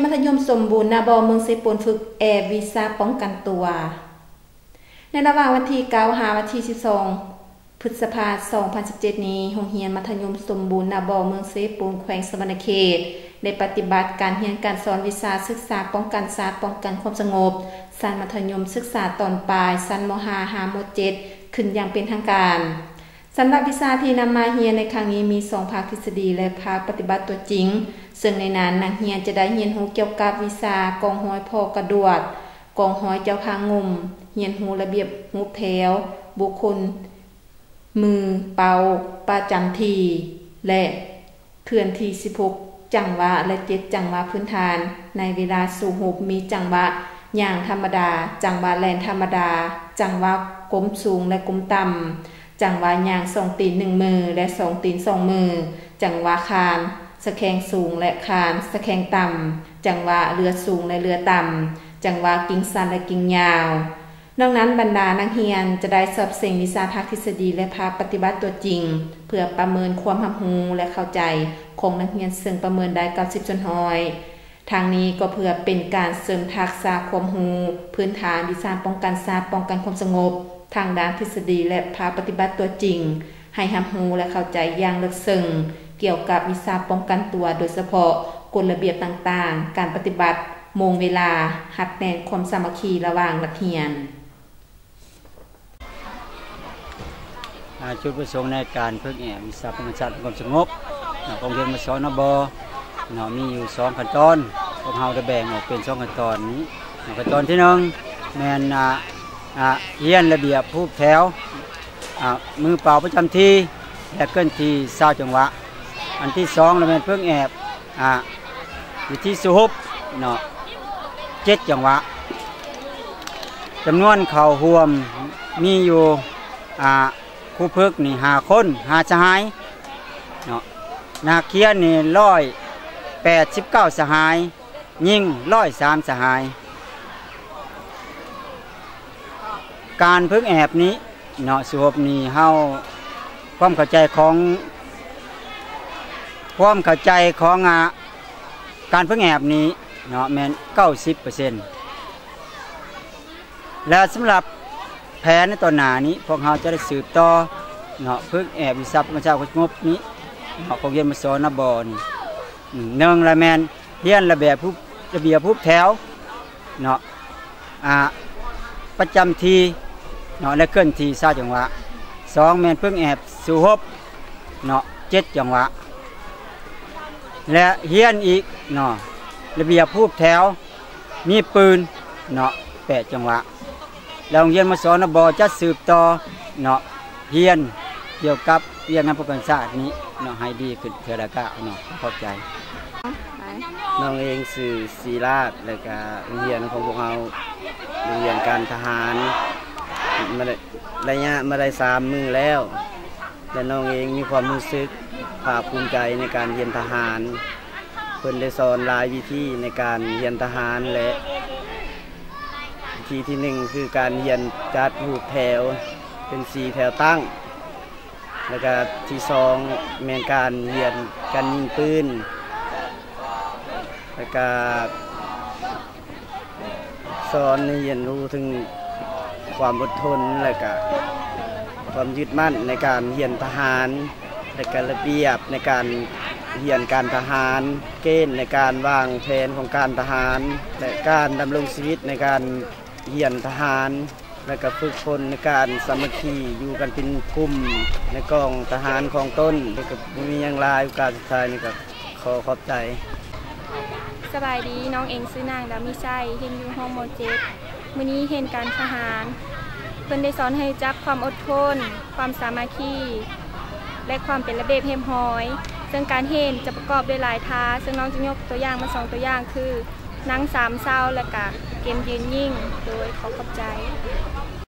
ມັດທະຍົມສົມບູນນາບໍ່ ເມືອງເຊໂປນ ຝຶກແອບວິຊາປ້ອງກັນຕົວ. ໃນລະຫວ່າງວັນທີເກົ້າ ຫາວັນທີສິບສອງ ພຶດສະພາ ສອງພັນສິບເຈັດນີ້, ໂຮງຮຽນມັດທະຍົມສົມບູນນາບໍ່ ເມືອງເຊໂປນ ແຂວງສະຫວັນນະເຂດ ໄດ້ປະຕິບັດການຮຽນການສອນວິຊາສຶກສາປ້ອງກັນຊາດ ປ້ອງກັນຄວາມສະຫງົບ ຊັ້ນມັດທະຍົມສຶກສາຕອນປາຍ ຊັ້ນ ມໍຫ້າ ຫາ ມໍເຈັດ ຂຶ້ນຢ່າງເປັນທາງການ. ສຳລັບວິຊາທີ່ນຳມາຮຽນໃນຄັ້ງນີ້ມີສອງພາກທິດສະດີ ແລະ ພາກປະຕິບັດຕົວຈິງ, ເຊິ່ງໃນນັ້ນນັກຮຽນຈະໄດ້ຮຽນຮູ້ກ່ຽວກັບວິຊາກອງຮອຍພໍ່ກະດວດ, ກອງຮອຍເຈົ້າພາງຸ່ມ, ຮຽນຮູ້ລະບຽບຮູບແຖວ, ບຸກຄົນ, ມືເປົ່າປະຈຳທີ່ ແລະ ເຄື່ອນທີ່ສິບຫົກຈັງຫວະ ແລະ ເຈັດຈັງຫວະພື້ນຖານ. ໃນເວລາສູ້ຮົບມີຈັງຫວະຍ່າງທຳມະດາ, ຈັງຫວະແລ່ນທຳມະດາ, ຈັງຫວະກົ້ມສູງ ແລະ ກົ້ມຕ່ຳ, ຈັງຫວະຍ່າງສອງຕີນໜຶ່ງມື ແລະ ສອງຕີນສອງມື, ຈັງຫວະຄານສະແຄງສູງ ແລະ ຄານສະແຄງຕ່ຳ, ຈັງຫວະເລືອດສູງ ແລະ ເລືອດຕ່ຳ, ຈັງຫວະກິ້ງສັ້ນ ແລະ ກິ້ງຍາວ. ນອກນັ້ນ, ບັນດານັກຮຽນຈະໄດ້ສອບເສັງວິຊາພາກທິດສະດີ ແລະ ພາກປະຕິບັດຕົວຈິງ ເພື່ອປະເມີນຄວາມຮັບຮູ້ ແລະ ເຂົ້າໃຈຂອງນັກຮຽນ, ເຊິ່ງປະເມີນໄດ້ເກົ້າສິບສ່ວນຮ້ອຍ. ທາງນີ້ກໍເພື່ອເປັນການເສີມທັກສະຄວາມຮູ້ພື້ນຖານວິຊາປ້ອງກັນຊາດ, ປ້ອງກັນຄວາມສະຫງົບ ທັງດ້ານທິດສະດີ ແລະ ພາກປະຕິບັດຕົວຈິງ ໃຫ້ຮັບຮູ້ ແລະ ເຂົ້າໃຈຢ່າງເລິກເຊິ່ງກ່ຽວກັບວິຊາປ້ອງກັນຕົວ, ໂດຍສະເພາະກົດລະບຽບຕ່າງໆ, ການປະຕິບັດ, ໂມງເວລາ, ຮັດແໜ້ນຄວາມສາມັກຄີລະຫວ່າງນັກຮຽນ. ອາ ຈຸດປະສົງໃນການຝຶກແອບວິຊາປ້ອງກັນຊາດ ຄວາມສະຫງົບ ຂອງໂຮງຮຽນ ມສນບ ເນາະ ມີຢູ່ສອງຂັ້ນຕອນ. ພວກເຮົາໄດ້ແບ່ງອອກເປັນສອງຂັ້ນຕອນນີ້. ຂັ້ນຕອນທີໜຶ່ງ ແມ່ນ ອາ ອາ ຮຽນລະບຽບຮູບແຖວ ອາ ມືເປົ່າປະຈຳທີ່ ແລະ ເຄື່ອນທີ່ຊາວຈັງຫວະ. ອັນທີສອງລະແມ່ນຝຶກແອບ ອາ ວິທີສູ້ຮົບເນາະ ເຈັດຈັງຫວະ. ຈຳນວນເຂົ້າຮ່ວມມີຢູ່ ອາ ຄູຝຶກນີ້ຫ້າຄົນ ຫ້າສະຫາຍເນາະ. ນັກຮຽນນີ້ຮ້ອຍແປດສິບເກົ້າສະຫາຍ, ຍິງຮ້ອຍສາມສະຫາຍ. ການຝຶກແອບນີ້ເນາະ ສູ້ຮົບນີ້ເຮົາ ຄວາມເຂົ້າໃຈຂອງ ຄວາມເຂົ້າໃຈຂອງ ອາ ການຝຶກແອບນີ້ເນາະ ແມ່ນເກົ້າສິບເປີເຊັນ. ແລະ ສຳລັບແຜນໃນຕໍ່ໜ້ານີ້ ພວກເຮົາຈະໄດ້ສືບຕໍ່ເນາະ ຝຶກແອບວິຊາປ້ອງກັນຊາດ ຄວາມສະຫງົບນີ້ເນາະ ຂອງໂຮງຮຽນ ມສນບ ນີ້. ອາ ໜຶ່ງລະແມ່ນຮຽນລະບຽບຮູບ ລະບຽບຮູບແຖວເນາະ ອາ ປະຈຳທີ່ເນາະ ແລະ ເຄື່ອນທີ່ຊາວຈັງຫວະ. ສອງແມ່ນຝຶກແອບສູ້ຮົບເນາະ ເຈັດຈັງຫວະ ແລະ ຮຽນອີກເນາະ ລະບຽບຮູບແຖວ ມີປືນເນາະ ແປດຈັງຫວະ. ແລ້ວໂຮງຮຽນ ມສນບ ຈະສືບຕໍ່ເນາະ ຮຽນກ່ຽວກັບວຽກງານປ້ອງກັນຊາດນີ້ເນາະ ໃຫ້ດີຂຶ້ນເທື່ອລະກ້າວເນາະ. ຂອບໃຈ. ນ້ອງເອງຊື່ສີລາດ ແລ້ວກະໂຮງຮຽນຂອງພວກເຮົາ ໂຮງຮຽນການທະຫານ ມາໄດ້ ໄລຍະມາໄດ້ສາມມື້ແລ້ວ ແລະ ນ້ອງເອງມີຄວາມຮູ້ສຶກພາກພູມໃຈໃນການຮຽນທະຫານ. ເພິ່ນໄດ້ສອນຫຼາຍວິທີໃນການຮຽນທະຫານ ແລະ ວິທີທີໜຶ່ງຄືການຮຽນຈັດຮູບແຖວເປັນສີ່ແຖວຕັ້ງ, ແລ້ວກະທີສອງແມ່ນການຮຽນການຍິງປືນ, ແລ້ວກະ ສອນໃຫ້ຮຽນຮູ້ເຖິງຄວາມອົດທົນ ແລະກະຄວາມຍຶດໝັ້ນໃນການຮຽນທະຫານ ແລະກະລະບຽບໃນການຮຽນການທະຫານ, ເກນໃນການວາງແຜນຂອງການທະຫານ ແລະການດຳລົງຊີວິດໃນການຮຽນທະຫານ ແລະກະຝຶກຝົນໃນການສາມັກຄີ ຢູ່ກັນເປັນກຸ່ມໃນກອງທະຫານຂອງຕົນ. ແລະກະບໍ່ມີຫຍັງຫຼາຍ, ໂອກາດສຸດທ້າຍນີ້ກະ ຂໍຂອບໃຈ. ສະບາຍດີ, ນ້ອງເອງຊື່ນາງ ດາມີໄຊ, ຮຽນຢູ່ຫ້ອງ ມໍເຈັດ. ມື້ນີ້ຮຽນການທະຫານ, ເພິ່ນໄດ້ສອນໃຫ້ຮູ້ຈັກຄວາມອົດທົນ, ຄວາມສາມັກຄີ ແລະ ຄວາມເປັນລະບຽບຮຽບຮ້ອຍ. ເຊິ່ງການຮຽນຈະປະກອບດ້ວຍຫຼາຍທ່າ, ເຊິ່ງນ້ອງຈະຍົກຕົວຢ່າງມາສອງຕົວຢ່າງຄື ນັ່ງສາມເຊົາ ແລະກະເກມຢືນຍິງ. ໂດຍ ຂໍຂອບໃຈ.